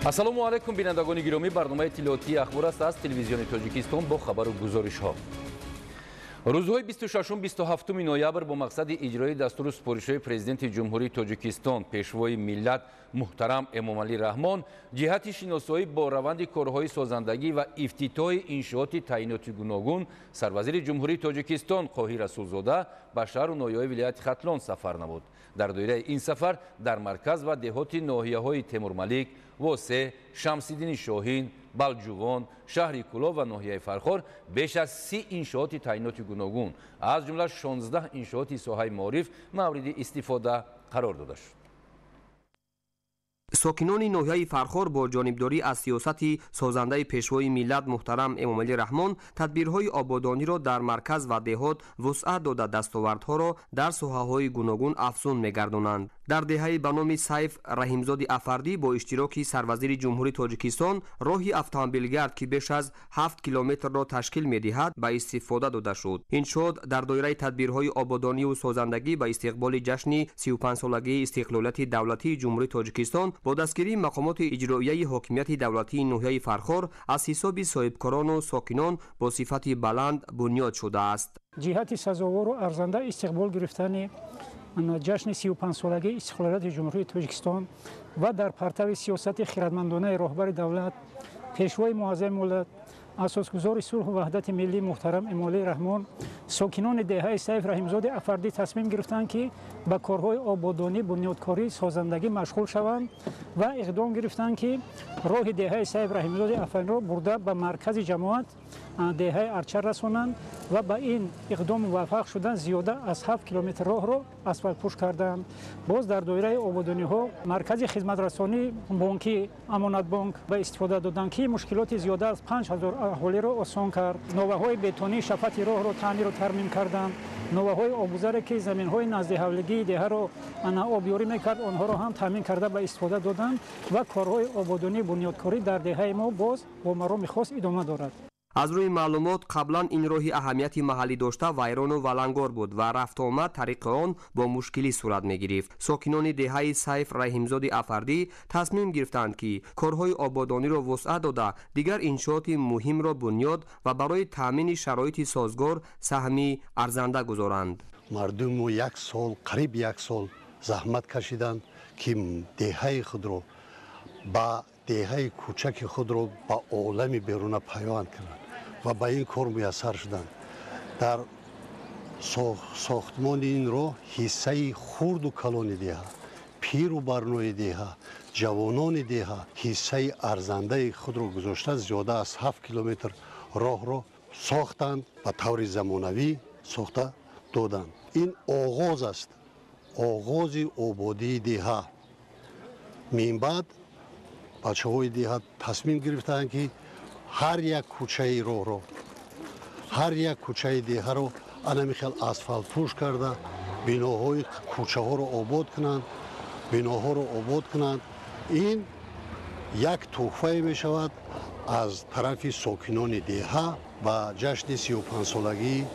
Ассалому алайкум, бинандагони гиромӣ. Барномаи иттилоотии «Ахбор» аст аз Телевизиони Тоҷикистон бо хабару гузоришҳо. Рӯзҳои 26-27 ноябр бо мақсади иҷрои дастуру супоришҳои Президенти Ҷумҳурии Тоҷикистон, Пешвои миллат муҳтарам Эмомалӣ Раҳмон, ҷиҳати шиносоӣ бо раванди корҳои созандагӣ ва ифтитоҳи иншооти таъиноти гуногун Сарвазири Ҷумҳурии Тоҷикистон Қоҳир Расулзода ба шаҳру ноҳияҳои вилояти Хатлон сафар намуд. Дар доираи ин сафар дар марказ ва деҳоти ноҳияҳои Темурмалик, Восе, Шамсиддини Шоҳин, Балҷувон, шаҳри Кӯлоб ва ноҳияи Фархор беш аз 30 иншооти таъиноти гуногун, аз ҷумла 16 иншооти соҳаи маориф, мавриди истифода қарор дода шуд. Сокинони ноҳияи Фархор бо ҷонибдорӣ аз сиёсати созандаи Пешвои миллат муҳтарам Эмомалӣ Раҳмон тадбирҳои ободониро дар марказ ва деҳот вусъат дода, дастовардҳоро дар соҳаҳои гуногун афзун мегардонанд. Дар деҳаи ба номи Сайф Раҳимзоди Афардӣ бо иштироки Сарвазири Ҷумҳурии Тоҷикистон роҳи автомобилгард, ки беш аз 7 километрро ташкил медиҳад, ба истифода дода шуд. Иншоот дар доираи тадбирҳои ободониву созандагӣ ба истиқболи ҷашни 35-солагии истиқлолияти давлатии Ҷумҳурии Тоҷикистон бо дастгирии мақомоти иҷроияи ҳокимияти давлатии ноҳияи Фархор аз ҳисоби соҳибкорону сокинон бо сифати баланд бунёд шудааст. Ҷиҳати сазовору арзанда истиқбол гирифтани ҷашни 35-солагии истиқлолияти Ҷумҳурии Тоҷикистон ва дар партави сиёсати хирадмандонаи роҳбари давлат, Пешвои муаззами миллат, Асосгузори сулҳу ваҳдати миллӣ муҳтарам Эмомалӣ Раҳмон, сокинони деҳаи Сайф Раҳимзоди Афардӣ тасмим гирифтанд, ки ба корҳои ободонӣ, бунёдкорӣ, созандагӣ машғул шаванд ва иқдом гирифтанд, ки роҳи деҳаи Сайф Раҳимзоди Афардиро бурда ба маркази ҷамоат, деҳаи Арча расонанд ва ба ин иқдом муваффақ шуданд. Зиёда аз 7 километр роҳро асфалтпӯш карданд. Боз дар доираи ободониҳо маркази хизматрасонии бонкӣ «Амонатбонк» ба истифода доданд, ки мушкилоти зиёда аз 5000 аҳолиро осон кард. Новаҳои бетонии шафати роҳро таъмиру тармим карданд. Новаҳои обгузаре, ки заминҳои наздиҳавлигии деҳаро обёрӣ мекард, онҳоро ҳам таъмин карда, ба истифода доданд ва корҳои ободонӣ, бунёдкорӣ дар деҳаи мо боз бо мароми хос идома дорад. Аз рӯи маълумот, қаблан ин роҳи аҳамияти маҳаллӣ дошта вайрону валангор буд ва рафтуомад тариқи он бо мушкилӣ сурат мегирифт. Сокинони деҳаи Сайф Раҳимзоди Афардӣ тасмим гирифтанд, ки корҳои ободониро вусъат дода, дигар иншооти муҳимро бунёд ва барои таъмини шароити созгор саҳми арзанда гузоранд. Мардуму як сол, қариб як сол заҳмат кашиданд, ки деҳаи худро ба деҳаи кӯчаки худро ба олами беруна пайванд кунанд ва ба ин кор муяссар шуданд. Дар сохтмони ин роҳ ҳиссаи хурду калони деҳа, пиру барнои деҳа, ҷавонони деҳа ҳиссаи арзандаи худро гузошта, зиёда аз 7 километр роҳро сохтанд, ба таври замонавӣ сохта доданд. Ин оғоз аст, оғози ободии деҳа. Минбаъд бачаҳои деҳа тасмим гирифтаанд, ки ҳар як кӯчаи роҳро, ҳар як кӯчаи деҳаро анами хел асфалтпӯш карда, биноҳои кӯчаҳоро обод кунанд, биноҳоро обод кунанд. Ин як тӯҳфае мешавад аз тарафи сокинони деҳа ба ҷашни 35-солагии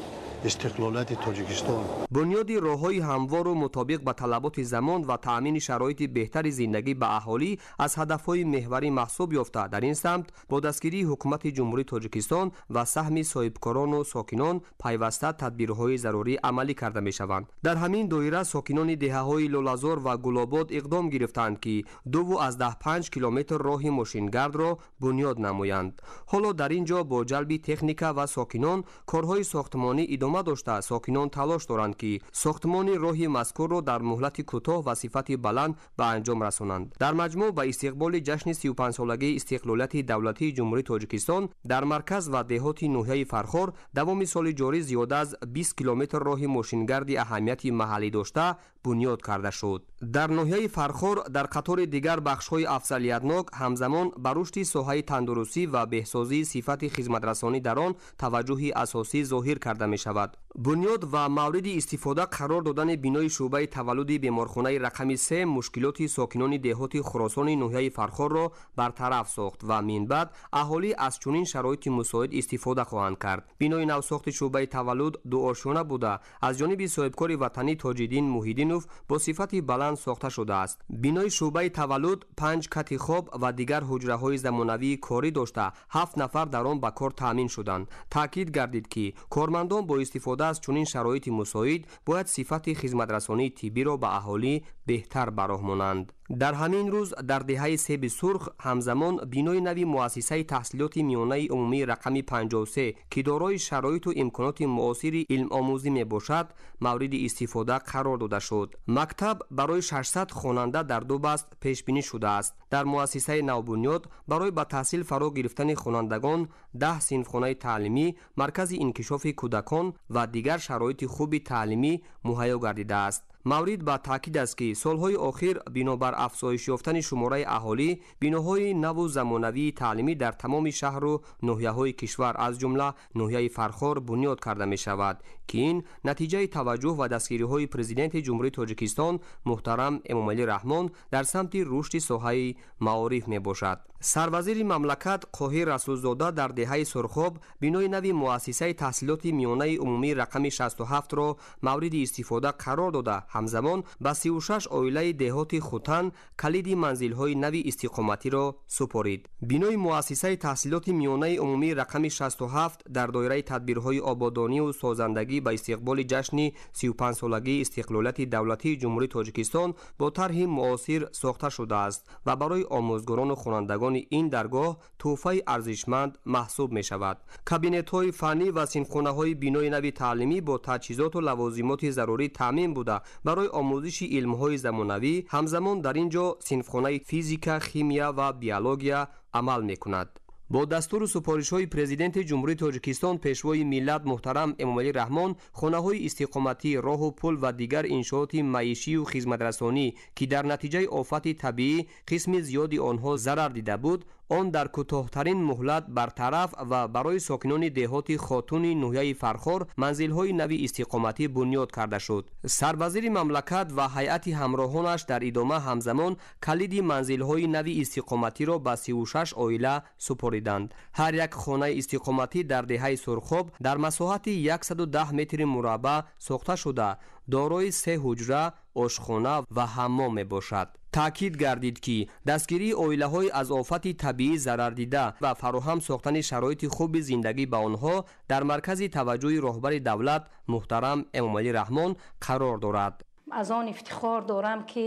истиқлолияти Тоҷикистон. Бунёди роҳҳои ҳамвору мутобиқ ба талаботи замон ва таъмини шароити беҳтари зиндагӣ ба аҳолӣ аз ҳадафҳои меҳварӣ маҳсуб ёфта, дар ин самт бо дастгирии Ҳукумати Ҷумҳурии Тоҷикистон ва саҳми соҳибкорону сокинон пайваста тадбирҳои зарурӣ амалӣ карда мешаванд. Дар ҳамин доира сокинони деҳаҳои Лолазор ва Гулобод иқдом гирифтанд, ки 2,5 километр роҳи мошингардро бунёд намоянд. Ҳоло дар ин ҷо бо ҷалби техника ва сокинон корҳои сохтмонӣ идома дошта, сокинон талош доранд, ки сохтмони роҳи мазкурро дар муҳлати кӯтоҳ ва сифати баланд ба анҷом расонанд. Дар маҷмӯъ, ба истиқболи ҷашни 35-солагии истиқлолияти давлатии Ҷумҳурии Тоҷикистон дар марказ ва деҳоти ноҳияи Фархор давоми соли ҷорӣ зиёда аз 20 километр роҳи мошингарди аҳамияти маҳаллӣ дошта бунёд карда шуд. Дар ноҳияи Фархор дар қатори дигар бахшҳои афзалиятнок ҳамзамон ба рушди соҳаи тандурустӣ ва беҳсозии сифати хизматрасонӣ дар он таваҷҷӯҳи асосӣ зоҳир карда мешавад. Бунёд ва мавриди истифода қарор додани бинои шӯъбаи таваллуди беморхонаи рақами 3 мушкилоти сокинони деҳоти Хуросони ноҳияи Фархорро бартараф сохт ва минбаъд аҳолӣ аз чунин шароити мусоид истифода хоҳанд кард. Бинои навсохти шӯъбаи таваллуд дуошёна буда, аз ҷониби соҳибкори ватанӣ Тоҷиддин Муҳиддинов бо сифати баланд сохта шудааст. Бинои шӯъбаи таваллуд 5 кати хоб ва дигар ҳуҷраҳои замонавии корӣ дошта, 7 нафар дар он ба кор таъмин шуданд. Таъкид гардид, ки кормандон бо истифода аз чунин шароити мусоид бояд сифати хизматрасонии тиббиро ба аҳолӣ беҳтар ба роҳ монанд. Дар ҳамин рӯз дар деҳаи Себи Сурх ҳамзамон бинои нави муассисаи таҳсилоти миёнаи умумии рақами 53, ки дорои шароиту имконоти муосири илмомӯзӣ мебошад, мавриди истифода қарор дода шуд. Мактаб барои 600 хонанда дар ду баст пешбинӣ шудааст. Дар муассисаи навбунёд барои ба таҳсил фаро гирифтани хонандагон 10 синфхонаи таълимӣ, маркази инкишофи кӯдакон ва дигар шароити хуби таълимӣ муҳайё гардидааст. Маврид ба таъкид аст, ки солҳои охир бинобар афзоиш ёфтани шумораи аҳолӣ, биноҳои наву замонавии таълимӣ дар тамоми шаҳру ноҳияҳои кишвар, аз ҷумла ноҳияи Фархор, бунёд карда мешавад, ки ин натиҷаи таваҷҷӯҳ ва дастгириҳои Президенти Ҷумҳурии Тоҷикистон муҳтарам Эмомалӣ Раҳмон дар самти рушди соҳаи маориф мебошад. Сарвазири мамлакат Қоҳир Расулзода дар деҳаи Сурхоб бинои нави муассисаи таҳсилоти миёнаи умумии рақами 67-ро мавриди истифода қарор дода, ҳамзамон ба 36 оилаи деҳоти Хутан калиди манзилҳои нави истиқоматиро супорид. Бинои муассисаи таҳсилоти миёнаи умумии рақами 67 дар доираи тадбирҳои ободонию созандагӣ ба истиқболи ҷашни 35-солагии истиқлолияти давлатии Ҷумҳурии Тоҷикистон бо тарҳи муосир сохта шудааст ва барои омӯзгорону хонандагони ин даргоҳ тӯҳфаи арзишманд маҳсуб мешавад. Кабинетҳои фаннӣ ва синфхонаҳои бинои нави таълимӣ бо таҷҳизоту лавозимоти зарурӣ таъмин буда, барои омӯзиши илмҳои замонавӣ ҳамзамон дар ин ҷо синфхонаи физика, химия ва биология амал мекунад. Бо дастуру супоришҳои Президенти Ҷумҳурии Тоҷикистон, Пешвои миллат муҳтарам Эмомалӣ Раҳмон, хонаҳои истиқоматӣ, роҳу пул ва дигар иншооти маишию хизматрасонӣ, ки дар натиҷаи офати табиӣ қисми зиёди онҳо зарар дида буд, он дар кӯтоҳтарин муҳлат бартараф ва барои сокинони деҳоти Хотуни ноҳияи Фархор манзилҳои нави истиқоматӣ бунёд карда шуд. Сарвазири мамлакат ва ҳайати ҳамроҳонаш дар идома ҳамзамон калиди манзилҳои нави истиқоматиро ба 36 оила супориданд. Ҳар як хонаи истиқоматӣ дар деҳаи Сурхоб дар масоҳати 110 метри мураббаъ сохта шуда, дорои 3 ҳуҷра, ошхона ва ҳаммом мебошад. Таъкид гардид, ки дастгирии оилаҳои аз офати табиӣ зарардида ва фароҳам сохтани шароити хуби зиндагӣ ба онҳо дар маркази таваҷҷӯҳи роҳбари давлат муҳтарам Эмомалӣ Раҳмон қарор дорад. Аз он ифтихор дорам, ки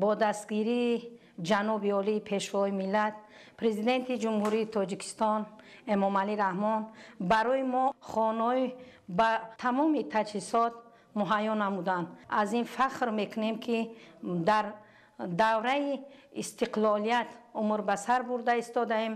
бо дастгирии ҷаноби олии Пешвои миллат, Президенти Ҷумҳурии Тоҷикистон Эмомалӣ Раҳмон барои мо хонаҳои ба тамоми таҷҳизот муҳайё намуданд. Аз ин фахр мекунем, ки дар давраи истиқлолият умр ба сар бурда истодаем.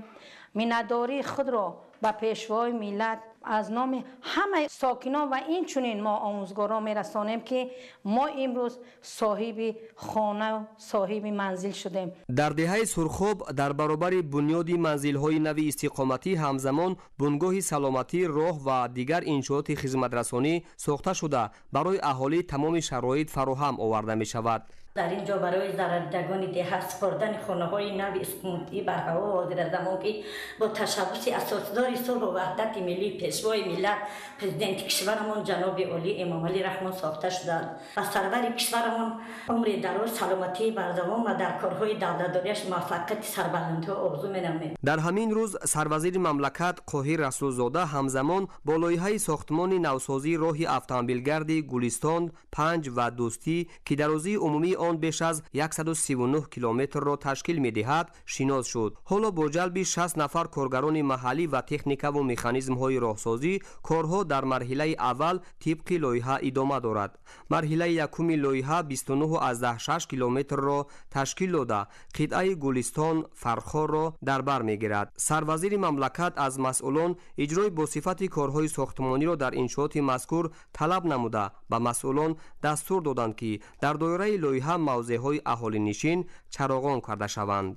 Миннатдории худро ба Пешвои миллат аз номи ҳамаи сокинон ва инчунин мо омӯзгорон мерасонем, ки мо имрӯз соҳиби хона, соҳиби манзил шудем. Дар деҳаи Сурхоб дар баробари бунёди манзилҳои нави истиқоматӣ ҳамзамон бунгоҳи саломатӣ, роҳ ва дигар иншооти хизматрасонӣ сохта шуда, барои аҳолӣ тамоми шароит фароҳам оварда мешавад. Дар ин ҷо барои зарардидагони деҳа супордани хонаҳои нави истиқоматӣ барҳаво ҳозиразамон, ки бо ташаббуси асосгузори сулҳу ваҳдати миллӣ, Пешвои миллат, Президенти кишварамон ҷаноби олӣ Эмомалӣ Раҳмон сохта шудааст. Ба сарвари кишварамон умри дароз, саломатии бардавом ва дар корҳои давлатдориаш муваффақияти сарбаландиҳо орзу менамоем. Дар ҳамин рӯз сарвазири мамлакат Қоҳир Расулзода ҳамзамон бо лоиҳаи сохтмони навсозии роҳи автомобилгарди Гулистон, Панҷ ва Дӯстӣ, ки дарозии умумии он беш аз 139 километрро ташкил медиҳад, шинос шуд. Ҳоло бо ҷалби 60 нафар коргарони маҳаллӣ ва техникаву механизмҳои роҳсозӣ корҳо дар марҳилаи аввал тибқи лоиҳа идома дорад. Марҳилаи якуми лоиҳа 29,6 километрро ташкил дода, қитъаи Гулистон Фархорро дар бар мегирад. Сарвазири мамлакат аз масъулон иҷрои босифати корҳои сохтмониро дар иншооти мазкур талаб намуда, ба масъулон дастур доданд, ки дар доираи лоиҳа мавзеъҳои аҳолинишин чароғон карда шаванд.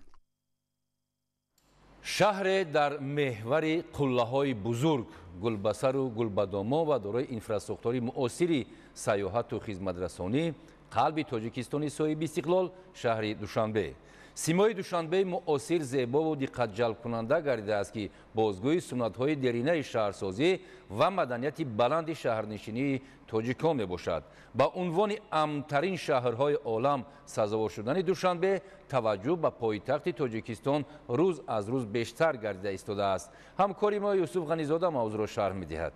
Шаҳре дар меҳвари қуллаҳои бузург Гулбасару гулбадомо ва дорои инфрасохтори муосири сайёҳату хизматрасонӣ, қалби Тоҷикистони соҳиби истиқлол, шаҳри Душанбе. Симои Душанбеи муосир зебову диққатҷалбкунанда гардидааст, ки бозгӯи суннатҳои деринаи шаҳрсозӣ ва маданияти баланди шаҳрнишинии тоҷикон мебошад. Ба унвони амнтарин шаҳрҳои олам сазовор шудани Душанбе, таваҷҷӯҳ ба пойтахти Тоҷикистон рӯз аз рӯз бештар гардида истодааст. Ҳамкори мо Юсуф Ғанизода мавзӯъро шарҳ медиҳад.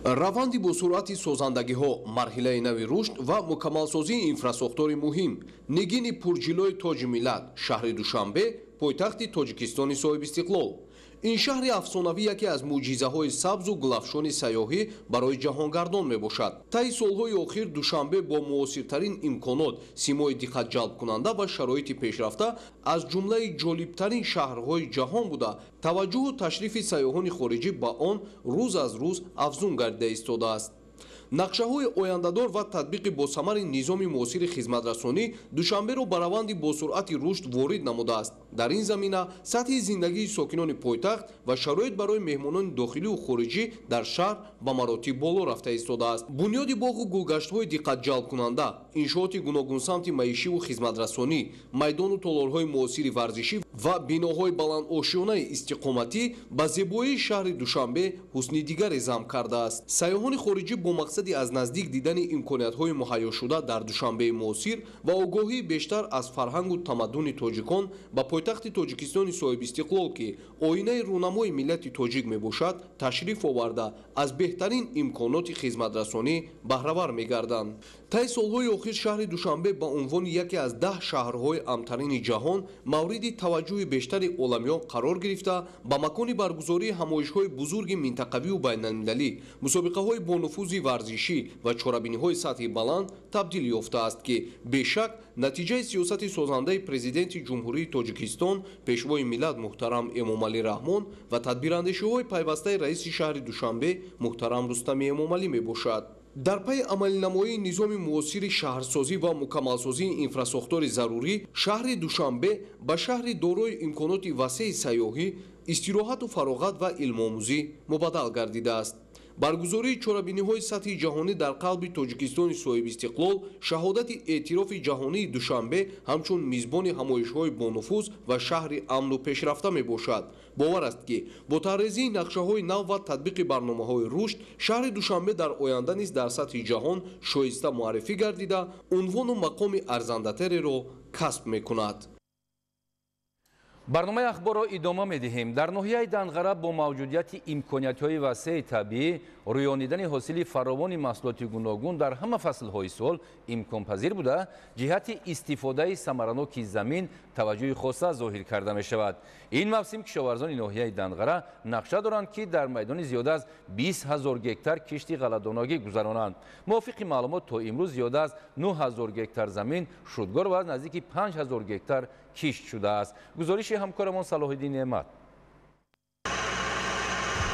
Раванди босуръати созандагиҳо, марҳилаи нави рушд ва мукаммалсозии инфрасохтори муҳим, нигини пурҷилои тоҷи миллат, шаҳри Душанбе, пойтахти Тоҷикистони соҳибистиқлол. Ин шаҳри афсонавӣ яке аз мӯъҷизаҳои сабзу гулафшони сайёҳӣ барои ҷаҳонгардон мебошад. Таи солҳои охир Душанбе бо муосиртарин имконот, симои диққатҷалбкунанда ва шароити пешрафта аз ҷумлаи ҷолибтарин шаҳрҳои ҷаҳон буда, таваҷҷӯҳу ташрифи сайёҳони хориҷӣ ба он рӯз аз рӯз афзун гардида истодааст. Нақшаҳои ояндадор ва татбиқи босамари низоми муосири хизматрасонӣ Душанберо ба раванди босуръати рушд ворид намудааст. Дар ин замина сатҳи зиндагии сокинони пойтахт ва шароит барои меҳмонони дохилию хориҷӣ дар шаҳр ба маротиб боло рафта истодааст. Бунёди боғу гулгаштҳои диққатҷалбкунанда, иншооти гуногунсамти маишиву хизматрасонӣ, майдону толорҳои муосири варзишӣ ва биноҳои баландошёнаи истиқоматӣ ба зебоии шаҳри Душанбе ҳусни дигаре зам кардааст. Сайёҳони хориҷӣ бо мақсади аз наздик дидани имкониятҳои муҳайёшуда дар Душанбеи муосир ва огоҳии бештар аз фарҳангу тамаддуни тоҷикон ба пойтахти Тоҷикистони соҳибистиқлол, ки оинаи рӯнамои миллати тоҷик мебошад, ташриф оварда аз беҳтарин имконоти хизматрасонӣ баҳравар мегарданд. Таи солҳои охир шаҳри Душанбе ба унвони яке аз 10 шаҳрҳои амнтарини ҷаҳон мавриди таваҷҷӯҳи бештари оламиён қарор гирифта, ба макони баргузории ҳамоишҳои бузурги минтақавию байналмилалӣ, мусобиқаҳои бонуфузи варзишӣ ва чорабиниҳои сатҳи баланд табдил ёфтааст, ки бешак натиҷаи сиёсати созандаи президенти Ҷумҳурии Тоҷикистон, пешвои миллат муҳтарам Эмомалӣ Раҳмон ва тадбирандешиҳои пайвастаи раиси шаҳри Душанбе муҳтарам Рустами Эмомалӣ мебошад. Дар пайи амалинамоии низоми муосири шаҳрсозӣ ва мукаммалсозии инфрасохтори зарурӣ, шаҳри Душанбе ба шаҳри дорои имконоти васеи сайёҳӣ, истироҳату фароғат ва илмомӯзӣ мубаддал гардидааст. Баргузории чорабиниҳои сатҳи ҷаҳонӣ дар қалби Тоҷикистони соҳибистиқлол шаҳодати эътирофи ҷаҳонии Душанбе ҳамчун мизбони ҳамоишҳои бонуфуз ва шаҳри амну пешрафта мебошад. Бовар аст, ки бо таррезии нақшаҳои нав ва татбиқи барномаҳои рушд, шаҳри Душанбе дар оянда низ дар сатҳи ҷаҳон шоиста муаррифӣ гардида, унвону мақоми арзандатареро касб мекунад. Барномаи ахборро идома медиҳем. Дар ноҳияи Данғара бо мавҷудияти имкониятҳои васеи табиӣ, рӯёнидани ҳосили фаровони маҳсулоти гуногун дар ҳама фаслҳои сол имконпазир буда, ҷиҳати истифодаи самараноки замин таваҷҷӯҳи хоса зоҳир карда мешавад. Ин мавсим кишоварзони ноҳияи Данғара нақша доранд, ки дар майдони зиёда аз 20 ҳазор гектар кишти ғалладонагӣ гузаронанд. Мувофиқи маълумот, то имрӯз зиёда аз 9 ҳазор гектар замин шудгор ва наздики 5 ҳазор гектар кишт шудааст. Гузориши ҳамкорамон Салоҳиддин Неъмат.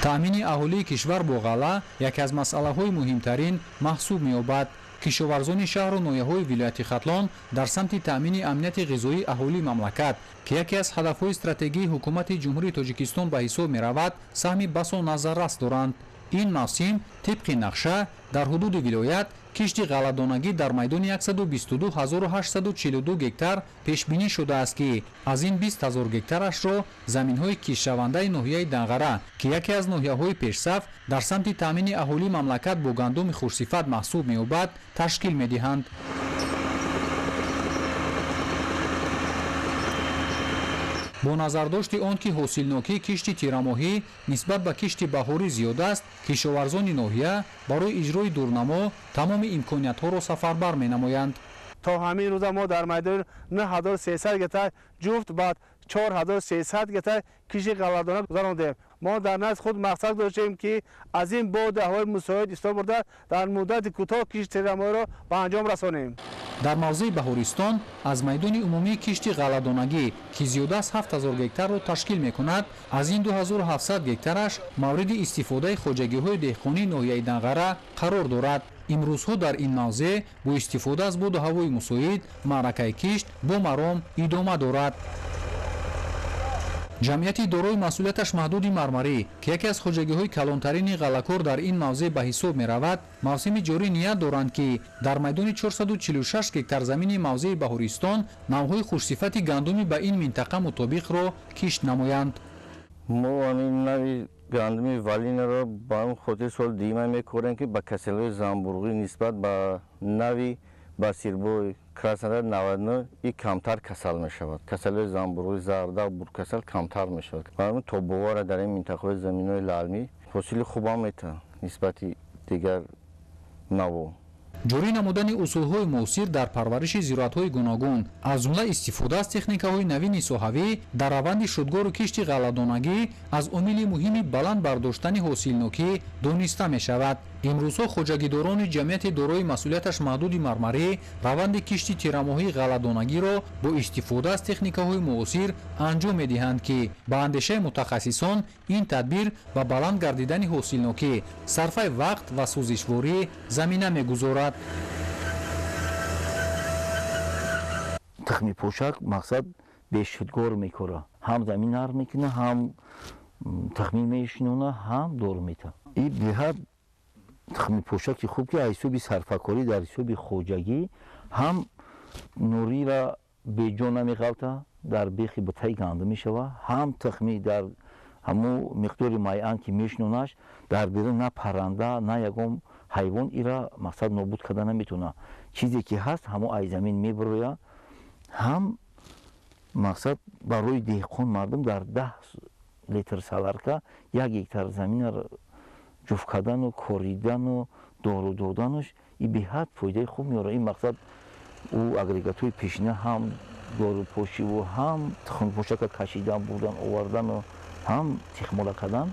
Таъмини аҳолии кишвар бо ғалла яке аз масъалаҳои муҳимтарин маҳсуб меёбад. Кишоварзони шаҳру ноҳияҳои вилояти Хатлон дар самти таъмини амнияти ғизоии аҳолии мамлакат, ки яке аз ҳадафҳои стратегии ҳукумати Ҷумҳурии Тоҷикистон ба ҳисоб меравад, саҳми басо назаррас доранд. Ин мавсим тибқи нақша дар ҳудуди вилоят кишти ғалладонагӣ дар майдони 122 842 гектар пешбинӣ шудааст, ки аз ин 20 ҳазор гектарашро заминҳои киштшавандаи ноҳияи Данғара, ки яке аз ноҳияҳои пешсаф дар самти таъмини аҳолии мамлакат бо гандуми хушсифат маҳсуб меёбад, ташкил медиҳанд. Бо назардошти он ки ҳосилнокии кишти тирамоҳӣ нисбат ба кишти баҳорӣ зиёд аст, кишоварзони ноҳия барои иҷрои дурнамо тамоми имкониятҳоро сафарбар менамоянд. То ҳамин рӯза мо дар майдони 9300 гектар ҷуфт баъд 4300 гектар кишти ғалладона гузарондем. Мо дар назди худ мақсад доштем, ки аз ин боду ҳавои мусоид истифода бурда дар муддати кӯтоҳ кишти тирамоҳиро ба анҷом расонем. Дар мавзеи Баҳористон аз майдони умумии кишти ғалладонагӣ, ки зиёда аз 7000 гектарро ташкил мекунад, аз ин 2700 гектараш мавриди истифодаи хоҷагиҳои деҳқонии ноҳияи Данғара қарор дорад. Имрӯзҳо дар ин мавзеъ бо истифода аз боду ҳавои мусоид маъракаи кишт бо маром идома дорад. Ҷамъияти дорои масъулияташ маҳдуди Мармарӣ, ки яке аз хоҷагиҳои калонтарини ғаллакор дар ин мавзеъ ба ҳисоб меравад, мавсими ҷорӣ ният доранд, ки дар майдони 446 гектар замини мавзеи Баҳористон навъҳои хушсифати гандуми ба ин минтақа мутобиқро кишт намоянд. Мо ҳамин нави гандуми валинаро ба он хотир соли дуюма мекорем, ки ба касалиҳои занбурғӣ нисбат ба нави Басирбой Краснодар 99 и камтар касал мешавад. Касалиҳои занбурғӣ, зарда, буркасал камтар мешавад. Барои тобовара дар ин минтақаҳои заминҳои лалмӣ ҳосили хубам метавад нисбати дигар навъ. Ҷорӣ намудани усулҳои муосир дар парвариши зироатҳои гуногун, аз ҷумла истифода аз техникаҳои навини соҳавӣ дар раванди шудгору кишти ғалладонагӣ аз омили муҳими баланд бардоштани ҳосилнокӣ дониста мешавад. Имрӯзҳо хоҷагидорони ҷамъияти дорои масъулияташ маҳдуди Мармарӣ раванди кишти тирамоҳии ғалладонагиро бо истифода аз техникаҳои муосир анҷом медиҳанд, ки ба андешаи мутахассисон ин тадбир ба баланд гардидани ҳосилнокӣ, сарфаи вақт ва сӯзишворӣ замина мегузорад. Тухми пӯшак мақсад бешудгор мекора, ҳам замин нарм мекуна, ҳам тухмӣ мешинона, ҳам дору метавад. И беҳад тухми пӯшаки хуб, ки аз ҳисоби сарфакорӣ дар ҳисоби хоҷагӣ ҳам нурира беҷон намеғалта, дар бехи бутаи гандум мешава, ҳам тухмӣ дар ҳамун миқдори муайян ки мешинонаш дар берун на парранда, на ягон ҳайвон ира мақсад нобуд карда наметавона. Чизе ки ҳаст ҳамон ай замин мебароя, ҳам мақсад барои деҳқон мардум дар 10 литр саларка 1 гектар заминро ҷуфт кардану коридану дору доданаш и беҳад фоидаи хуб меорад. Ин мақсад ӯ агрегатҳои пешина ҳам дорупошиву ҳам тухмпӯшака кашидан, бурдан, овардану ҳам техмола кардан.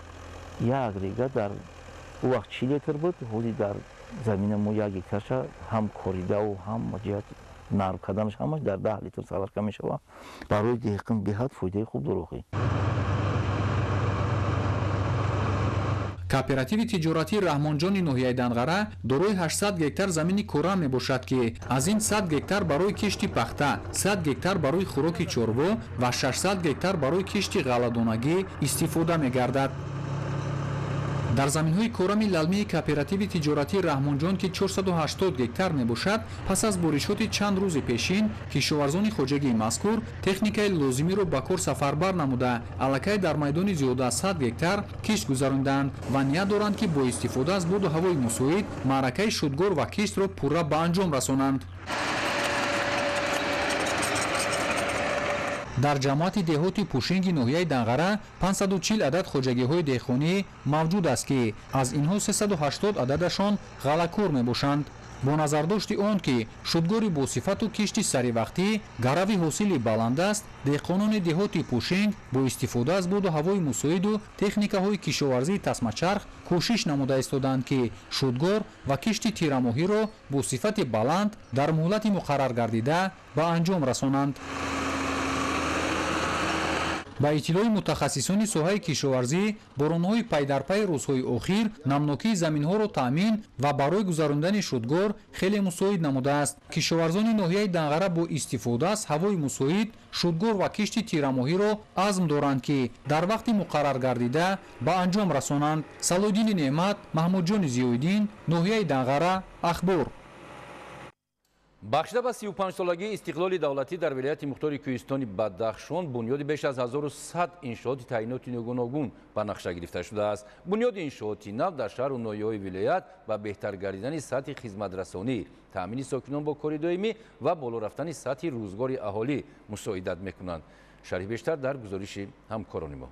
Як агрегат дар ӯ вақт 40 литр буд, ҳозир дар замина мо 1 гектарша ҳам коридаву ҳам ҷиҳат нарм карданаш ҳамаш дар 10 литр саларка мешавад. Барои деҳқон беҳад фоидаи хуб дорад. Кооперативи тиҷоратии Раҳмонҷони ноҳияи Данғара дорои 800 гектар замини кора мебошад, ки аз ин 100 гектар барои кишти пахта, 100 гектар барои хӯроки чорво ва 600 гектар барои кишти ғалладонагӣ истифода мегардад. Дар заминҳои корами лалмии кооперативи тиҷоратии Раҳмонҷон, ки 480 гектар мебошад, пас аз боришоти чанд рӯзи пешин кишоварзони хоҷагии мазкур техникаи лозимиро ба кор сафарбар намуда, аллакай дар майдони зиёда аз 100 гектар кишт гузаронданд ва ният доранд, ки бо истифода аз боду ҳавои мусоид маъракаи шудгор ва киштро пурра ба анҷом расонанд. Дар ҷамоати деҳоти Пушинги ноҳияи Данғара 540 адад хоҷагиҳои деҳқонӣ мавҷуд аст, ки аз инҳо 380 ададашон ғаллакор мебошанд. Бо назардошти он ки шудгори босифату кишти саривақтӣ гарави ҳосили баланд аст, деҳқонони деҳоти Пушинг бо истифода аз боду ҳавои мусоиду техникаҳои кишоварзии тасмачарх кӯшиш намуда истоданд, ки шудгор ва кишти тирамоҳиро бо сифати баланд дар муҳлати муқаррар гардида ба анҷом расонанд. Ба иттилои мутахассисони соҳаи кишоварзӣ, боронҳои пайдарпайи рӯзҳои охир намнокии заминҳоро таъмин ва барои гузарондани шудгор хеле мусоид намудааст. Кишоварзони ноҳияи Данғара бо истифода аз ҳавои мусоид шудгор ва кишти тирамоҳиро азм доранд, ки дар вақти муқаррар гардида ба анҷом расонанд. Салоҳиддини Неъмат, Маҳмудҷони Зиёиддин, ноҳияи Данғара, Ахбор. Бахшида ба 35-солагии истиқлоли давлатӣ дар вилояти мухтори Кӯҳистони Бадахшон бунёди беш аз 1100 иншооти таъиноти гуногун ба нақша гирифта шудааст. Бунёди иншооти нав дар шаҳру ноҳияҳои вилоят ба беҳтар гардидани сатҳи хизматрасонӣ, таъмини сокинон бо кори доимӣ ва боло рафтани сатҳи рӯзгори аҳолӣ мусоидат мекунанд. Шарҳи бештар дар гузориши ҳамкорони мо.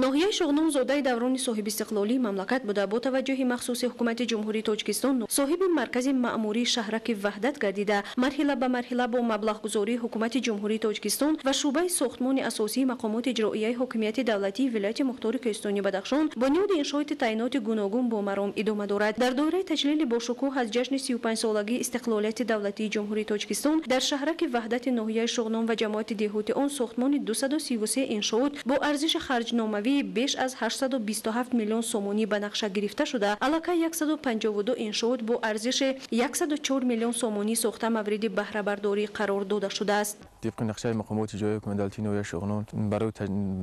Ноҳияи Шуғнон зодаи даврони соҳибистиқлолии мамлакат буда, бо таваҷҷӯҳи махсуси ҳукумати Ҷумҳурии Тоҷикистон соҳиби маркази маъмурии шаҳраки Ваҳдат гардида, марҳила ба марҳила бо маблағгузории ҳукумати Ҷумҳурии Тоҷикистон ва шӯъбаи сохтмони асосии мақомоти иҷроияи ҳокимияти давлатии вилояти мухтори Кӯҳистони Бадахшон бунёди иншооти таъиноти гуногун бо маром идома дорад. Дар доираи таҷлили бошукӯҳ аз ҷашни 35-солагии истиқлолияти давлатии Ҷумҳурии Тоҷикистон дар шаҳраки Ваҳдати ноҳияи Шуғнон ва ҷамоати деҳоти он сохтмони 233 иншоот бо арзиши харҷнома беш аз 827 миллион сомонӣ ба нақша гирифта шуда, аллакай 152 иншоот бо арзиши 104 миллион сомонӣ сохта мавриди баҳрабардорӣ қарор дода шудааст. Тибқи нақшаи мақомоти иҷроияи ҳукумати давлатии ноҳияи Шуғнон барои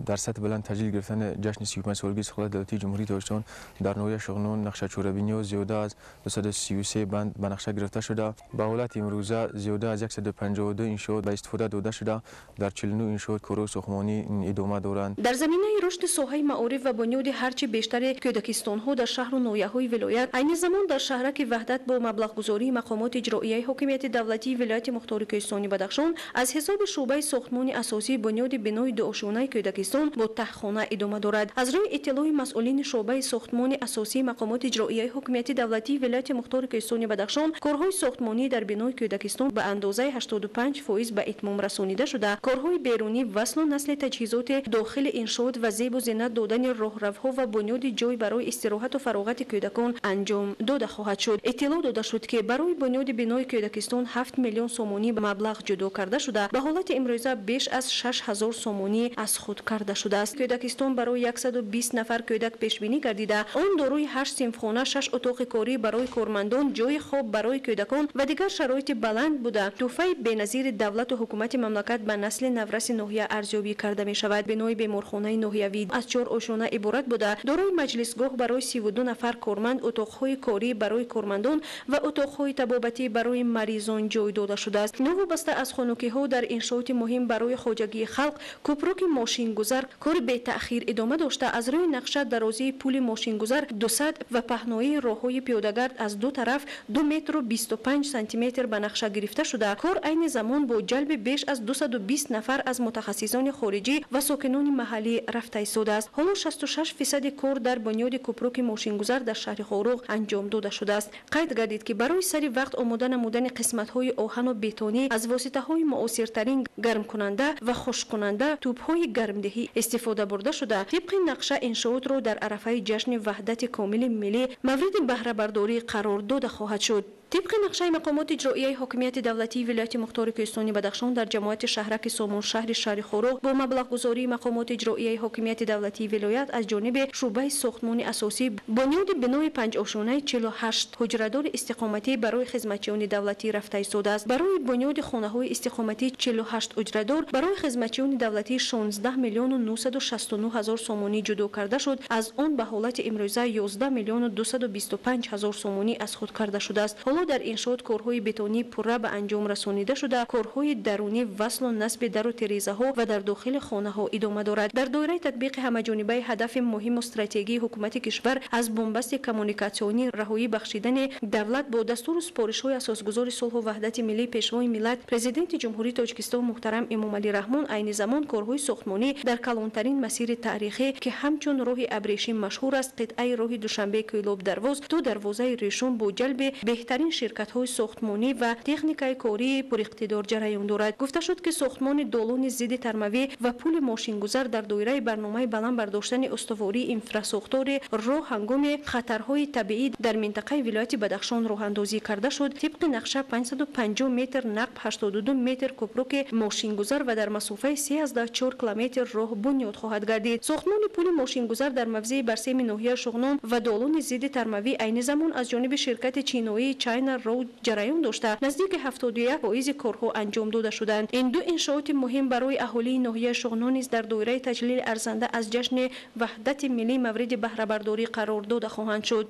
дар сатҳи баланд таҷлил гирифтани ҷашни 35-солагии истиқлолияти давлатии Ҷумҳурии Тоҷикистон дар ноҳияи Шуғнон нақшачорабиниҳо зиёда аз 233 банд ба нақша гирифта шуда, ба ҳолати имрӯза зиёда аз 152 иншоот ба истифода дода шуда, дар 49 иншоот корҳои сохтмонӣ идома доранд. Дар заминаи рушди соҳаи маориф ва бунёди ҳарчи бештари кӯдакистонҳо дар шаҳру ноҳияҳои вилоят, айни замон дар шаҳраки Ваҳдат бо маблағгузории мақомоти иҷроияи ҳокимияти давлатии вилояти мухтори Кӯҳистони Бадахшон аз ҳисоби шӯъбаи сохтмони асосии бунёди бинои дуошёнаи кӯдакистон бо таҳхона идома дорад. Аз рӯи иттилои масъулини шӯъбаи сохтмони асосии мақомоти иҷроияи ҳокимияти давлатии вилояти мухтори Кӯҳистони Бадахшон корҳои сохтмонӣ дар бинои кӯдакистон ба андозаи 85% ба итмом расонида шуда, корҳои берунӣ, васлу насли таҷҳизоти дохили иншоот ва зебу зинат додани роҳравҳо ва бунёди ҷой барои истироҳату фароғати кӯдакон анҷом дода хоҳад шуд. Иттилоъ дода шуд, ки барои бунёди бинои кӯдакистон 7 миллион сомонӣ маблағ ҷудо карда шуда, ба ҳолати имрӯза беш аз 6000 сомонӣ аз худ карда шудааст. Кӯдакистон барои 120 нафар кӯдак пешбинӣ гардида, он дорои 8 синфхона, 6 утоқи корӣ барои кормандон, ҷои хоб барои кӯдакон ва дигар шароити баланд буда, тӯҳфаи беназири давлату ҳукумати мамлакат ба насли навраси ноҳия арзёбӣ карда мешавад. Бинои беморхонаи ноҳиявӣ аз 4 ошёна иборат буда, дорои маҷлисгоҳ барои 32 нафар корманд, утоқҳои корӣ барои кормандон ва утоқҳои табобатӣ барои маризон ҷой дода шудааст. Новобаста аз хунукиҳо дар иншооти муҳим барои хоҷагии халқ кӯпруки мошингузар кори бетаъхир идома дошта, аз рӯи нақша дарозии пули мошингузар 200 ва паҳноии роҳҳои пиёдагард аз ду тараф 2 метру 25 сантиметр ба нақша гирифта шуда, кор айни замон бо ҷалби беш аз 220 нафар аз мутахассисони хориҷӣ ва сокинони маҳаллӣ рафта истодааст. Ҳоло 66% кор дар бунёди кӯпруки мошингузар дар шаҳри Хоруғ анҷом дода шудааст. Қайд гардид, ки барои сари вақт омода намудани қисматҳои оҳану бетонӣ аз воситаҳои муосиртарин гармкунанда ва хушккунанда тӯбҳои гармдиҳӣ истифода бурда шуда, тибқи нақша иншоотро дар арафаи ҷашни ваҳдати комили миллӣ мавриди баҳрабардорӣ қарор дода хоҳад шуд. Тибқи нақшаи мақомоти иҷроияи ҳокимияти давлатии вилояти мухтори Кӯҳистони Бадахшон дар ҷамоати шаҳраки Сомоншаҳри шаҳри Хоруғ бо маблағгузории мақомоти иҷроияи ҳокимияти давлатии вилоят аз ҷониби шӯъбаи сохтмони асосӣ бунёди бинои панҷошёнаи 48 ҳуҷрадори истиқоматӣ барои хизматчиёни давлатӣ рафта истодааст. Барои бунёди хонаҳои истиқоматӣ 48 ҳуҷрадор барои хизматчиёни давлатӣ 16 миллиону 969 ҳазор сомонӣ ҷудо карда шуд. Аз он ба ҳолати имрӯза 11 миллиону 225 ҳазор сомонӣ аз худ карда шудааст. Ҳоло дар иншоот корҳои бетонӣ пурра ба анҷом расонида шуда, корҳои дарунӣ, васлу насби дару тирезаҳо ва дар дохили хонаҳо идома дорад. Дар доираи татбиқи ҳамаҷонибаи ҳадафи муҳиму стратегии ҳукумати кишвар аз бунбасти коммуникатсионӣ раҳоӣ бахшидани давлат бо дастуру супоришҳои асосгузори сулҳу ваҳдати миллӣ, Пешвои миллат, Президенти Ҷумҳурии Тоҷикистон муҳтарам Эмомалӣ Раҳмон, айни замон корҳои сохтмонӣ дар калонтарин масири таърихӣ, ки ҳамчун роҳи абрешим машҳур аст, қитъаи роҳи Душанбе Кӯлоб Дарвоз то дарвозаи Решум бо ҷалби беҳтарин ширкатҳои сохтмонӣ ва техникаи кории пуриқтидор ҷараён дорад. Гуфта шуд, ки сохтмони долони зидди тармавӣ ва пули мошингузар дар доираи барномаи баланд бардоштани устувории инфрасохтори роҳ ҳангоми хатарҳои табиӣ дар минтақаи вилояти Бадахшон роҳандозӣ карда шуд. Тибқи нақша 550 метр нақб, 82 метр кӯпруки мошингузар ва дар масофаи 3,4 километр роҳ бунёд хоҳад гардид. Сохтмони пули мошингузар дар мавзеи Барсеми ноҳияи Шуғнон ва долони зидди тармавӣ айни замон аз ҷониби ширкати чиноии China Road ҷараён дошта, наздики 71% корҳо анҷом дода шуданд. Ин ду иншооти муҳим барои аҳолии ноҳияи Шуғнон низ дар доираи таҷлили арзанда аз ҷашни ваҳдати миллӣ мавриди баҳрабардорӣ қарор дода хоҳанд шуд.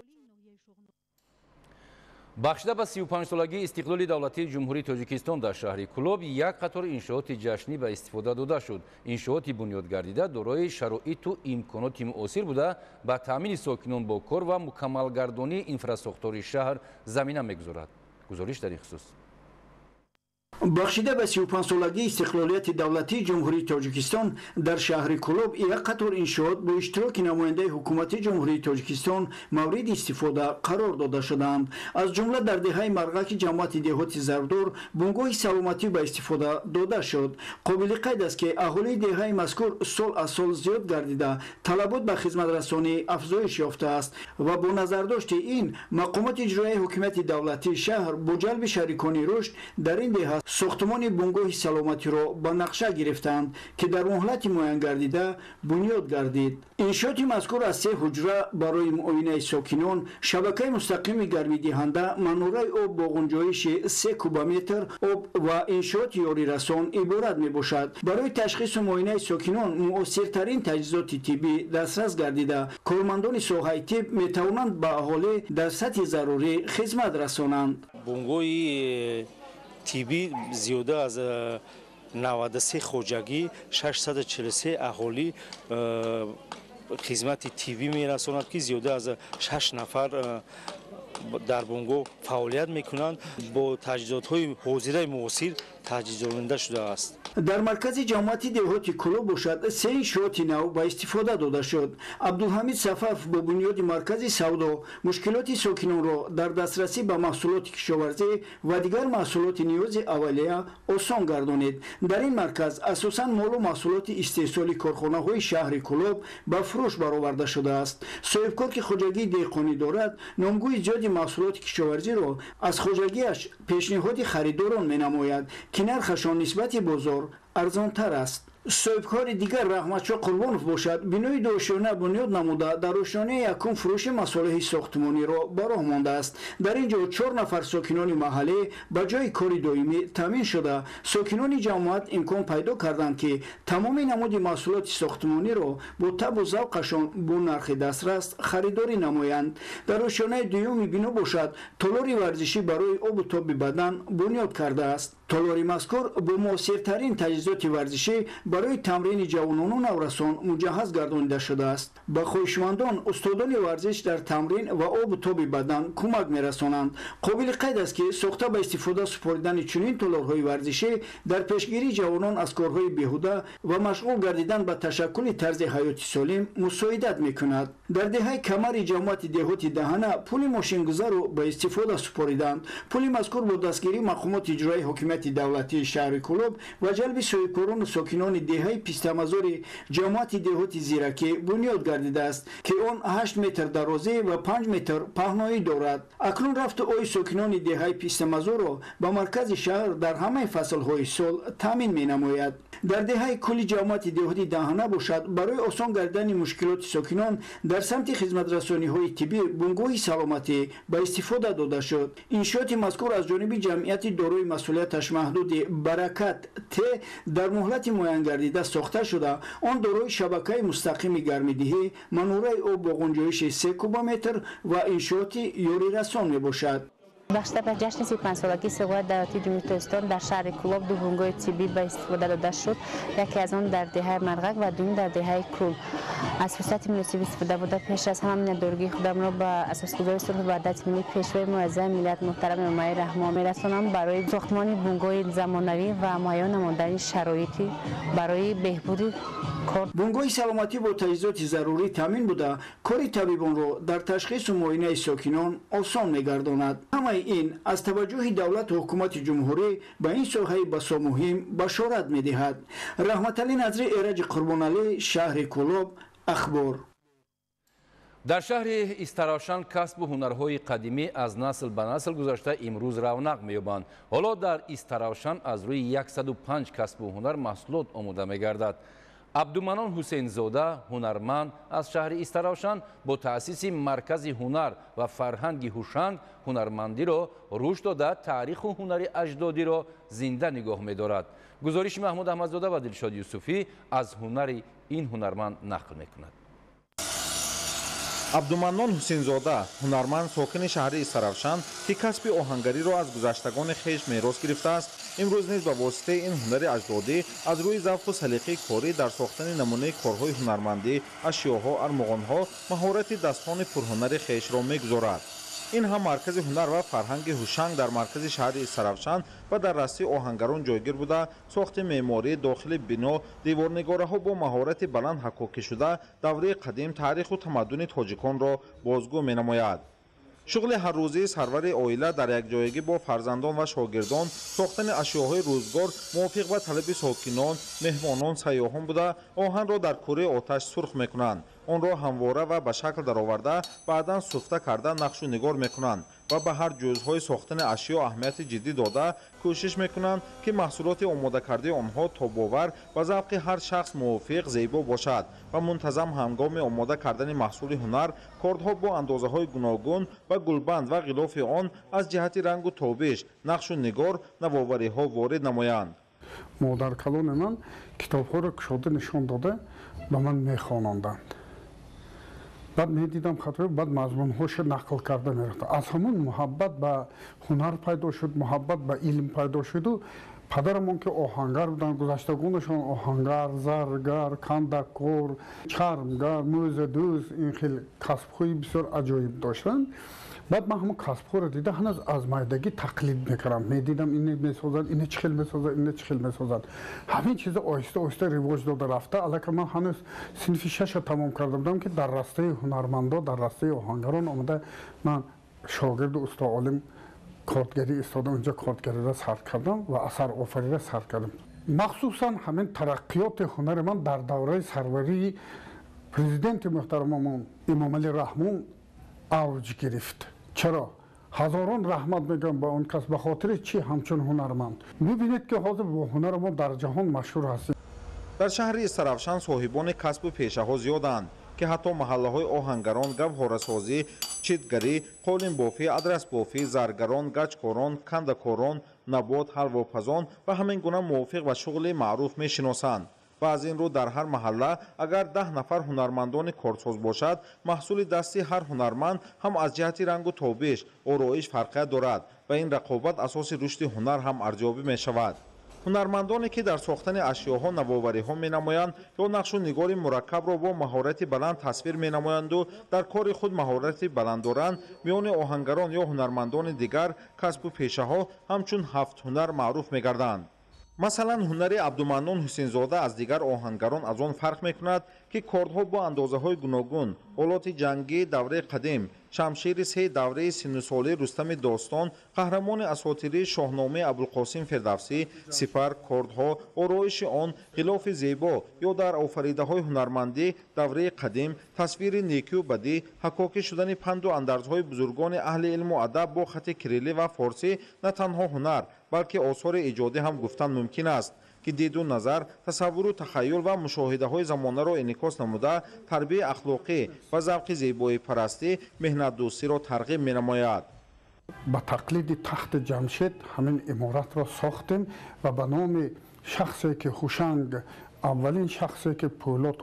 Бахшида ба 35-солагии истиқлоли давлатии Ҷумҳурии Тоҷикистон дар шаҳри Кӯлоб як қатор иншооти ҷашнӣ ба истифода дода шуд. Иншооти бунёд гардида дорои шароиту имконоти муосир буда, ба таъмини сокинон бо кор ва мукаммалгардонии инфрасохтори шаҳр замина мегузорад. Гузориш дар ин хусус. Бахшида ба 35-солагии истиқлолияти давлатии Ҷумҳурии Тоҷикистон дар шаҳри Кӯлоб як қатор иншоот бо иштироки намояндаи ҳукумати Ҷумҳурии Тоҷикистон мавриди истифода қарор дода шудаанд. Аз ҷумла дар деҳаи Марғаки ҷамоати деҳоти Зардор бунгоҳи саломатӣ ба истифода дода шуд. Қобили қайд аст, ки аҳолии деҳаи мазкур сол аз сол зиёд гардида, талабот ба хизматрасонӣ афзоиш ёфтааст ва бо назардошти ин мақомоти иҷроияи ҳукумати давлатии шаҳр бо ҷалби шарикони рушд дар ин деҳа Сохтмони бунгоҳи саломатиро ба нақша гирифтанд, ки дар муҳлати муайянгардида бунёд гардид. Иншооти мазкур аз се ҳуҷра барои муоинаи сокинон, шабакаи мустақими гармидиҳанда, манораи об бо ғунҷоиши 3 кубометр об ва иншооти ёрирасон иборат мебошад. Барои ташхису муоинаи сокинон муосиртарин таҷҳизоти тиббӣ дастрас гардида, кормандони соҳаи тиб метавонанд ба аҳолӣ дар сатҳи зарурӣ хизмат расонанд. Бунгоҳи тиббӣ зиёда аз 93 хоҷагӣ, 643 аҳолӣ хизмати тиббӣ мерасонад, ки зиёда аз 6 нафар дар бунгоҳ фаъолият мекунанд. Бо таҷҳизотҳои ҳозираи муосир таҷҳизонида шудааст. Дар маркази ҷамоати деҳоти Кӯлоб бошад, се иншооти нав ба истифода дода шуд. Абдулҳамид Сафаров бо бунёди маркази савдо мушкилоти сокинонро дар дастрасӣ ба маҳсулоти кишоварзӣ ва дигар маҳсулоти ниёзи аввалия осон гардонид. Дар ин марказ асосан молу маҳсулоти истеҳсоли корхонаҳои шаҳри Кӯлоб ба фурӯш бароварда шудааст. Соҳибкор, ки хоҷагии деҳқонӣ дорад, номгӯи зиёди маҳсулоти кишоварзиро аз хоҷагиаш пешниҳоди харидорон менамояд, ки нархашон нисбати бозор арзонтар аст. Соҳибкори дигар Раҳматшоҳ Қурбонов бошад, бинои дуошёна бунёд намуда, дар ошёнаи якум фурӯши масолеҳи сохтмониро ба роҳ мондааст. Дар ин ҷо 4 нафар сокинони маҳаллӣ ба ҷои кори доимӣ таъмин шуда, сокинони ҷамоат имкон пайдо карданд, ки тамоми намуди маҳсулоти сохтмониро бо табу завқашон бо нархи дастрас харидорӣ намоянд. Дар ошёнаи дуюми бино бошад, толори варзишӣ барои обу тоби бадан бунёд кардааст. Толори мазкур бо муосиртарин таҷҳизоти варзишӣ барои тамрини ҷавонону наврасон муҷаҳҳаз гардонида шудааст. Ба хоҳишмандон устодони варзиш дар тамрин ва обу тоби бадан кӯмак мерасонанд. Қобили қайд аст, ки сохта ба истифода супоридани чунин толорҳои варзишӣ дар пешгирии ҷавонон аз корҳои беҳуда ва машғул гардидан ба ташаккули тарзи ҳаёти солим мусоидат мекунад. Дар деҳаи Камари ҷамоати деҳоти Даҳана пули мошингузарро ба истифода супориданд. Пули мазкур бо дастгирии мақомоти иҷроии ҳокимияти давлатии шаҳри Кӯлоб ва ҷалби соҳибкорону сокинони деҳаи Пистамазори ҷамоати деҳоти Зиракӣ бунёд гардидааст, ки он 8 метр дарозӣ ва 5 метр паҳноӣ дорад. Акнун рафту ои сокинони деҳаи Пистамазорро ба маркази шаҳр дар ҳамаи фаслҳои сол таъмин менамояд. Дар деҳаи кулли ҷамоати деҳоти Даҳана бошад, барои осон гардидани мушкилоти сокинон дар самти хизматрасониҳои тиббӣ бунгоҳи саломатӣ ба истифода дода шуд. Иншооти мазкур аз ҷониби ҷамъияти дорои масъулияташ маҳдуди Баракат Т дар муҳлати муайянгардида сохта шуда, он дорои шабакаи мустақими гармидиҳӣ, манораи об бо ғунҷоиши 3 кубометр ва иншооти ёрирасон мебошад. Бахшида ба ҷашни 35-солагии истиқлолияти давлатии Ҷумҳурии Тоҷикистон дар шаҳри Кӯлоб ду бунгоҳи тиббӣ ба истифода дода шуд. Яке аз он дар деҳаи Марғак ва дуюм дар деҳаи Кул. Аз фурсати муносиб истифода бурда, пеш аз ҳама миннатдории худамро ба асосгузори сулҳу ваҳдати миллӣ, пешвои муаззами миллат муҳтарам Эмомалӣ Раҳмон мерасонам барои сохтмони бунгоҳи замонавӣ ва муайян намудани шароити барои беҳбуди кор. Бунгоҳи саломатӣ бо таҷҳизоти зарурӣ таъмин буда, кори табибонро дар ташхису муоинаи сокинон осон мегардонад. Ҳамаи ин аз таваҷҷӯҳи давлату ҳукумати ҷумҳурӣ ба ин соҳаи басо муҳим башорат медиҳад. Раҳматалӣ Назри, Эраҷи Қурбоналӣ, шаҳри Кӯлоб, Ахбор. Дар шаҳри Истаравшан касбу ҳунарҳои қадимӣ аз насл ба насл гузашта имрӯз равнақ меёбанд. Ҳоло дар Истаравшан аз рӯи 105 касбу ҳунар маҳсулот омода мегардад. Абдуманон Ҳусейнзода, ҳунарманд аз шаҳри Истаравшан, бо таъсиси маркази ҳунар ва фарҳанги Ҳушанг ҳунармандиро рушд дода, таъриху ҳунари аҷдодиро зинда нигоҳ медорад. Гузориши Маҳмуд Аҳмадзода ва Дилшод Юсуфӣ аз ҳунари ин ҳунарманд нақл мекунад. Абдуманнон Ҳусейнзода, ҳунарманд, сокини шаҳри Истаравшан, ки касби оҳангариро аз гузаштагони хеш мерос гирифтааст, имрӯз низ ба воситаи ин ҳунари аҷдодӣ аз рӯи завқу салиқаи корӣ дар сохтани намунаи корҳои ҳунармандӣ, ашёҳо, армуғонҳо маҳорати дастони пурҳунари хешро мегузорад. Ин ҳам маркази ҳунар ва фарҳанги Ҳушанг дар маркази шаҳри Истаравшан ва дар растии оҳангарон ҷойгир буда, сохти меъморӣ, дохили бино, деворнигораҳо бо маҳорати баланд ҳаккокӣ шуда, давраи қадим, таъриху тамаддуни тоҷиконро бозгӯ менамояд. Шуғли ҳаррӯзии сарвари оила дар якҷоягӣ бо фарзандон ва шогирдон сохтани ашёҳои рӯзгор мувофиқ ба талаби сокинон, меҳмонон, сайёҳон буда, оҳанро дар кӯраи оташ сурх мекунанд. Онро ҳамвора ва ба шакл дароварда, баъдан суфта карда нақшу нигор мекунанд. ва ба ҳар ҷузъҳои сохтани ашё аҳамияти ҷиддӣ дода, кӯшиш мекунанд, ки маҳсулоти омодакардаи онҳо тобовар ба завқи ҳар шахс мувофиқ зебо бошад ва мунтазам ҳангоми омода кардани маҳсули ҳунар кордҳо бо андозаҳои гуногун ва гулбанд ва ғилофи он аз ҷиҳати рангу тобиш, нақшу нигор навовариҳо ворид намоянд. Модаркалони ман китобҳоро кушода нишон дода ба ман мехононданд. Баъд медидам хатои, баъд мазмунҳоша нақл карда мерафтам. Аз ҳамон муҳаббат ба ҳунар пайдо шуд, муҳаббат ба илм пайдо шуду падарамон ки оҳангар буданд, гузаштагонашон оҳангар, заргар, кандаккор, чармгар, мӯзадӯз, ин хел касбҳои бисёр аҷоиб доштанд. Баъд ман ҳамон касбҳоро дида ҳанӯз аз майдагӣ тақлид мекардам. Медидам ине месозад, ине чӣ хел месозад, ине чӣ хел месозад. Ҳамин чиза оҳиста оҳиста ривоҷ дода рафта. Аллакай ман ҳанӯз синфи шаша тамом карда будам, ки дар растаи ҳунармандо, дар растаи оҳангарон омада ман шогирду устоолим кордгарӣ истодам, инҷо кордгариро сар кардам ва асарофариро сар кардам. Махсусан ҳамин тараққиёти ҳунари ман дар давраи сарварии президенти муҳтарамамон Эмомалӣ Раҳмон авҷ гирифт. Чаро? Ҳазорон раҳмат мегӯям ба он кас, ба хотири чӣ ҳамчун ҳунарманд. Мебинед, ки ҳозир бо ҳунари мо дар ҷаҳон машҳур ҳастем. Дар шаҳри Истаравшан соҳибони касбу пешаҳо зиёданд, ки ҳатто маҳаллаҳои оҳангарон, гавҳорасозӣ, читгарӣ, қолинбофӣ, адрасбофӣ, заргарон, гачкорон, кандакорон, набот, ҳалвопазон ва ҳамин гуна мувофиқ ба шуғли маъруф мешиносанд. Ва аз ин рӯ дар ҳар маҳалла агар 10 нафар ҳунармандони корсоз бошад, маҳсули дасти ҳар ҳунарманд ҳам аз ҷиҳати рангу тобиш, ороиш фарқият дорад ва ин рақобат асоси рушди ҳунар ҳам арзёбӣ мешавад. Ҳунармандоне ки дар сохтани ашёҳо навовариҳо менамоянд ё нақшу нигори мураккабро бо маҳорати баланд тасвир менамоянду дар кори худ маҳорати баланд доранд, миёни оҳангарон ё ҳунармандони дигар касбу пешаҳо ҳамчун ҳафт ҳунар маъруф мегарданд. Масалан, ҳунари Абдуманнон Ҳусейнзода аз дигар оҳангарон аз он фарқ мекунад, ки кордҳо бо андозаҳои гуногун, олоти ҷангии давраи қадим, шамшири се давраи синнусолии Рустами достон, қаҳрамони асотирии шоҳномаи Абулқосим Фирдавсӣ, сипар, кордҳо, ороиши он, ғилофи зебо ё дар офаридаҳои ҳунармандӣ давраи қадим, тасвири некию бадӣ, ҳакокӣ шудани панду андарзҳои бузургони аҳли илму адаб бо хати кириллӣ ва форсӣ на танҳо ҳунар, балки осори эҷодӣ ҳам гуфтан мумкин аст, ки диду назар, тасаввуру тахайюл ва мушоҳидаҳои замонаро инъикос намуда, тарбияи ахлоқӣ ва завқи зебоипарастӣ, меҳнатдӯстиро тарғиб менамояд. Ба тақлиди тахти Ҷамшед ҳамин иморатро сохтем ва ба номи шахсе ки Ҳушанг, аввалин шахсе ки пӯлод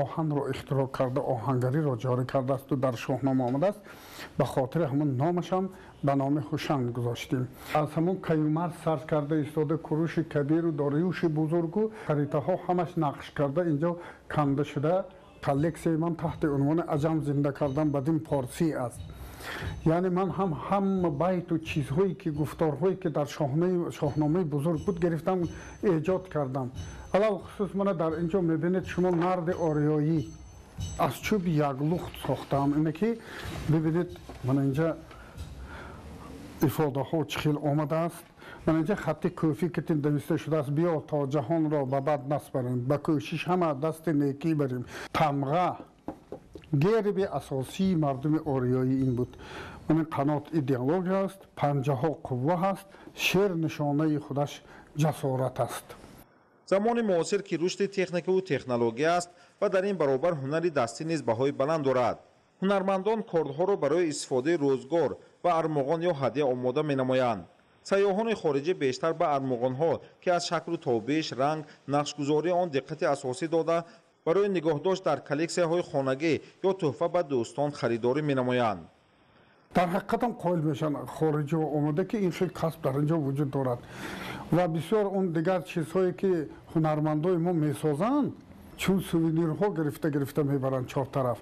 оҳанро ихтироъ карда, оҳангариро ҷорӣ кардаасту дар шоҳнома омадааст, ба хотири ҳамон номашам ба номи Ҳушанг гузоштем. Аз ҳамон Каюмарс сар карда истода, Куруши Кабиру Дориюши бузургу харитаҳо ҳамаш нақш карда инҷо канда шуда. Коллексияи ман таҳти унвони аҷам зинда кардан ба дин форсӣ аст. Яъне ман ҳам ҳама байту чизҳое ки гуфторҳое ки дар шоҳномаи бузург буд гирифтам, эҷод кардам. Алалхусус мана дар инҷо мебинед шумо нарди ориёӣ аз чӯби яклухт сохтаам. Ине ки бибинед, мана инҷа ифодаҳо чӣ хел омадааст. Мана инҷа хатти кӯфӣ ки нависта шудааст: биё то ҷаҳонро ба бад насбарем, ба кӯшиш ҳама дасти некӣ барем. Тамға герби асосии мардуми ориёӣ ин буд. Мана қанот идеология аст, панҷаҳо қувва ҳаст, шер нишонаи худаш ҷасорат аст. Замони муосир ки рушди техникаву технология аст ва дар ин баробар ҳунари дастӣ низ баҳои баланд дорад. Ҳунармандон кордҳоро барои истифодаи рӯзгор ва армуғон ё ҳадя омода менамоянд. Сайёҳони хориҷӣ бештар ба армуғонҳо, ки аз шаклу тобиш, ранг, нақшгузории он диққати асосӣ дода, барои нигоҳдошт дар коллексияҳои хонагӣ ё тӯҳфа ба дӯстон харидорӣ менамоянд. Дар ҳақиқатам қоил мешаванд хориҷиҳо омода, ки ин хел касб дар инҷо вуҷуд дорад ва бисёр он дигар чизҳое ки ҳунармандои мо месозанд, чун сувенирҳо гирифта гирифта мебаранд чор тараф.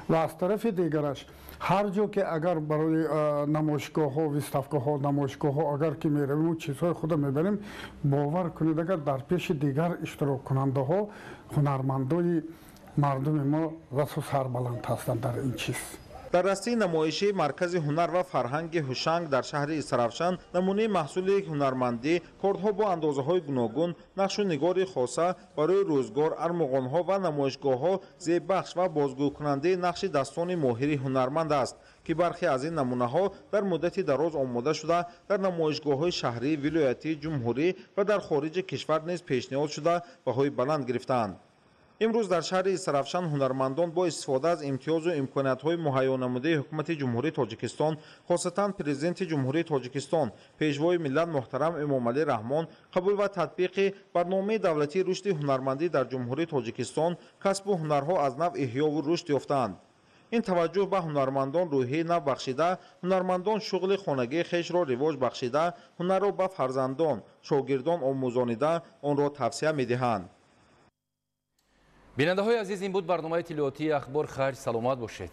Ва аз тарафи дигараш ҳар ҷо ки агар барои намоишгоҳҳо, выставкаҳо, намоишгоҳҳо агар ки меравем, чизҳои худро мебарем, бовар кунед, агар дар пеши дигар иштироккунандаҳо ҳунармандои мардуми мо расу сарбаланд ҳастанд дар ин чиз. Дар растаи намоишии Маркази ҳунар ва фарҳанги Ҳушанг дар шаҳри Истаравшан намунаи маҳсули ҳунармандӣ, кордҳо бо андозаҳои гуногун, нақшу нигори хоса барои рӯзгор, армуғонҳо ва намоишгоҳҳо зеббахш ва бозгӯкунандаи нақши дастони моҳири ҳунарманд аст, ки бархе аз ин намунаҳо дар муддати дароз омода шуда, дар намоишгоҳҳои шаҳрӣ, вилоятӣ, ҷумҳурӣ ва дар хориҷи кишвар низ пешниҳод шуда, баҳои баланд гирифтаанд. Имрӯз дар шаҳри Истаравшан ҳунармандон бо истифода аз имтиёзу имкониятҳои муҳайё намудаи Ҳукумати Ҷумҳурии Тоҷикистон, хосатан Президенти Ҷумҳурии Тоҷикистон, Пешвои миллат муҳтарам Эмомалӣ Раҳмон, қабул ва татбиқи барномаи давлатии рушди ҳунармандӣ дар Ҷумҳурии Тоҷикистон, касбу ҳунарҳо аз нав эҳёву рушд ёфтаанд. Ин таваҷҷӯҳ ба ҳунармандон рӯҳияи нав бахшида, ҳунармандон шуғли хонагии хешро ривоҷ бахшида, ҳунарро ба фарзандон, шогирдон омӯзонида, онро тавсия медиҳанд. Бинандаҳои азиз, ин буд барномаи иттилоотии Ахбор. Хайр, саломат бошед.